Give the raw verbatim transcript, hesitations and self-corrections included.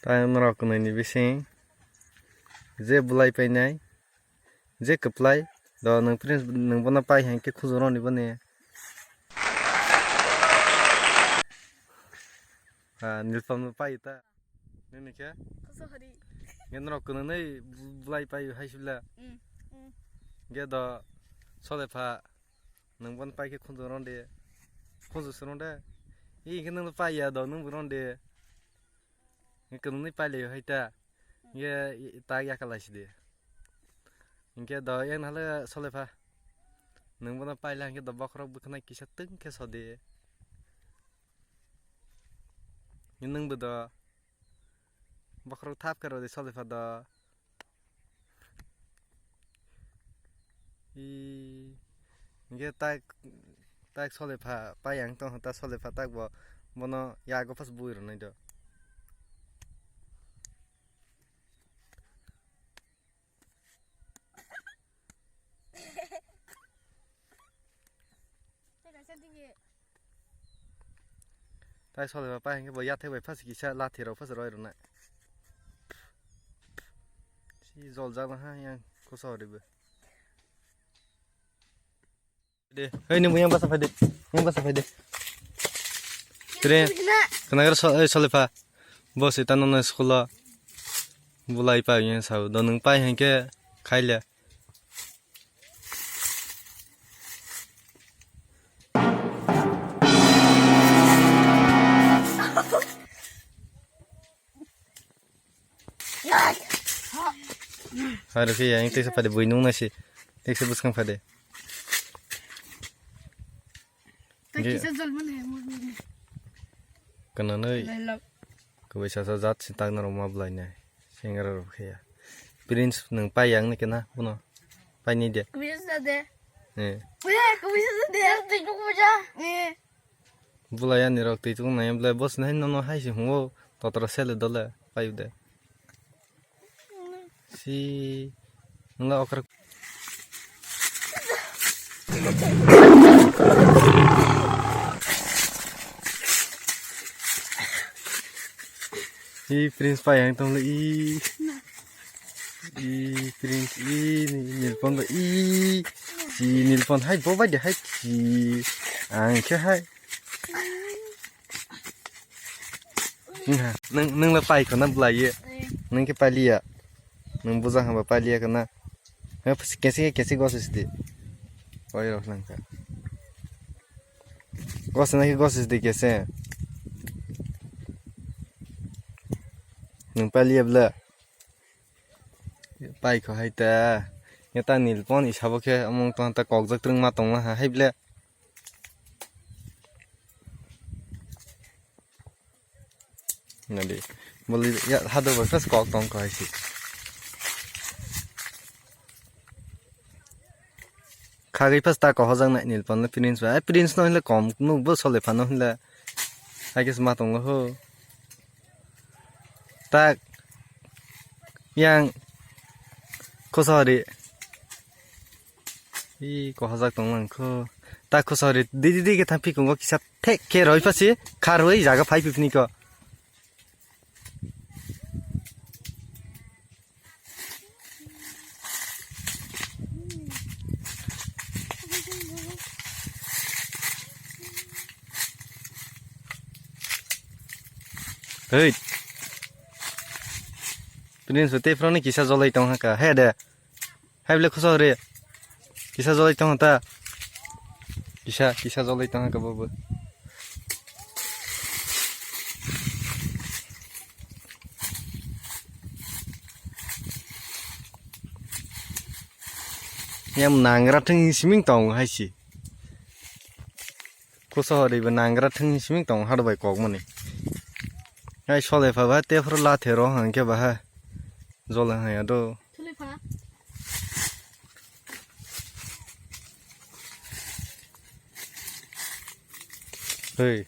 Tai norok kwnwi ni bising je bulai painai, je kwplai, do nwng prince nwng bono pai hai khe khujur roni boni. Ah, Nilpam no pai ta. Nini khe? Khosok hari. Nge norok kwnwi bu-, bulai pai hai sibla. Mm, mm. Nge do sole pha. Nwng bono pai khe khunju ron de. Khunju se ron de. I khe nwng pai ya do nwng bo ron de. Nge kwnwi pai le hai ta. Nge i-, ta ya kalai si de. Nge do yang hale sole pha. Nwng bono pai la hingke do bokhorok bwkhwnai kisa twng khe so de. Nge nwng bo do. Bokhorok thap khe rw de sole pha do. I, hingke tak, tak sole pha, pai ang tong ta sole pha tak bo, bono yago pas bui rwnai do. Tai sole ba pai hingke bo yathek bai phas kisa lathi rok phas roi rwnai. Si jol jak ha yang koso ri bo. De, hei ni yang basa phai de. Yang basa phai de. Tre, kena gar so, eh, sole pha. Bo se tano na school o. Bulai pa yang sa do nung pai hingke khai le. Hai rw khe ya, yang teksa phade bui nung nasi, teksa bwskang phade. Tei kisa jol mani hai mo ni. Kana nai. Lai lok. Kubai sasa jat si tak na roma bulai nai. Sengara rw khe ya. Prince nung pai yang ni kena, bono. Pai ni de. Kubai sasa de. Eh. Kubai, kubai sasa de. Tei kubai sasa. Eh. Bulai ani rok twi tung nai, bulai boss nai nono hai se hungo, totra sele dole, payu de. Si, nungla okra. I prince pai yang tong le i. I prince i ni nilpon ba i. Si nilpon hai bo bai de hai si. Ang khe hai. Nung, nung le pai khona bulai ye. Nung khe pai liya. Nung buja hamba pai liya khona. Kesi kesi gosis di. Oi rok nang kha. Gosis nang khe gosis di kesi. Nung pai liya bla. Pai kho hai ta. Neta nilpon isabo khe amung tong ta kokjak twrwng ma tong ma ha hai bla. Nadi. Boli ya hado bai pas kok tong kho hai si. Khagwi pas ta kho hojak nai nilpon le prince bai. Ai prince no hinle kom nuk bo sole phano hinle. Hai khe ma tong ho. Tak yang khosori. I kohajak tong lang kho. Ta khosori di di di ke thamphi kongo kisa thek khe roi pasi kharwi jaga phai pipni ko. Hei. Prince bo tei phano kisa jolai tong haka. He de. Hai bole khoso re. Kisa jolai tong ta. Kisa, kisa jolai tong haka bobo. Yang nangra thing siming tong hai si. Kuso hori bo nangra thing siming tong hado bai kok mani. Ai sole pha ba te phro la the ro hang ke ba ha. Jol hang ya do. Thuli pha. Hei,